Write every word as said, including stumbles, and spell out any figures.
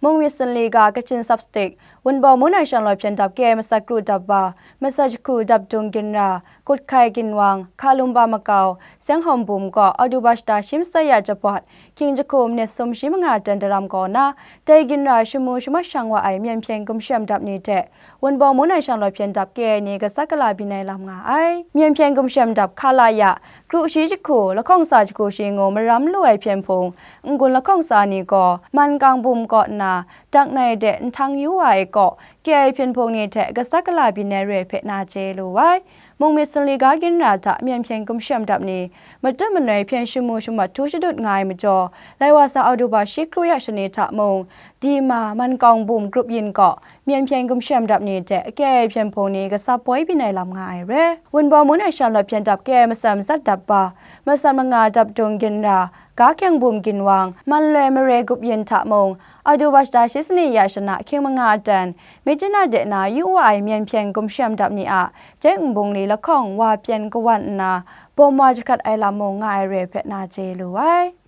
Mung myit sunli ga Kachin Sub-State, Wunbaw Mun ai shanglawt hpyen dap ke masat kru dap ba, masat jahku dap dung ginra, Kut Hkai Ginwang, Hkalumba Makau, Seng Hawm Bum kaw Aduba shata shi masat ya jahpawt, hkying jahku manit sum shi manga dan daram kaw na, dai ginra shamu shamat shang wa ai myen hpyen gumshem dap ni hte, Wunbaw Mun ai shanglawt hpyen dap ke ai ni gasat gala byin ai lam nga ai. Myen hpyen gumshem dap hka la ya, kru shi jahku, lahkawng sa jahku shi ngu maram lu ai hpyen hpung, n-gun lahkawng sa ni gaw, Man Kang Bum kaw nna, dak nai de nhtang yu wa ai kaw, kye ai hpyen hpung ni hte gasat gala byin ai re hpe na chye lu ai. Mung myit sunli ga ginra hta myen hpyen gumshem dap ni, matut manoi hpyen shamu shamat htu shadut nga ai majaw, lai wa sa Aduba shi kru ya shani hta mung, Dima, Man Kang Bum grup yin kaw, myen hpyen gumshem dap ni hte kye ai hpyen hpung ni gasat poi byin ai lam nga ai re. Wunbaw Mun ai shanglawt hpyen dap ke ai masat matsat dap ba, masat manga dap dung ginra, Ga Kyang Bum Ginwang, Man Loi Mare grup yin hta mung, Aduba shata shi sani ya shana hkying manga dan, myit chyanat de na yu wa ai myen hpyen gumshem dap ni a, Jeng Nbungli lahkawng wa pyen kawan nna, bawm wa jahkrat ai lam mung nga ai re hpe na chye lu ai.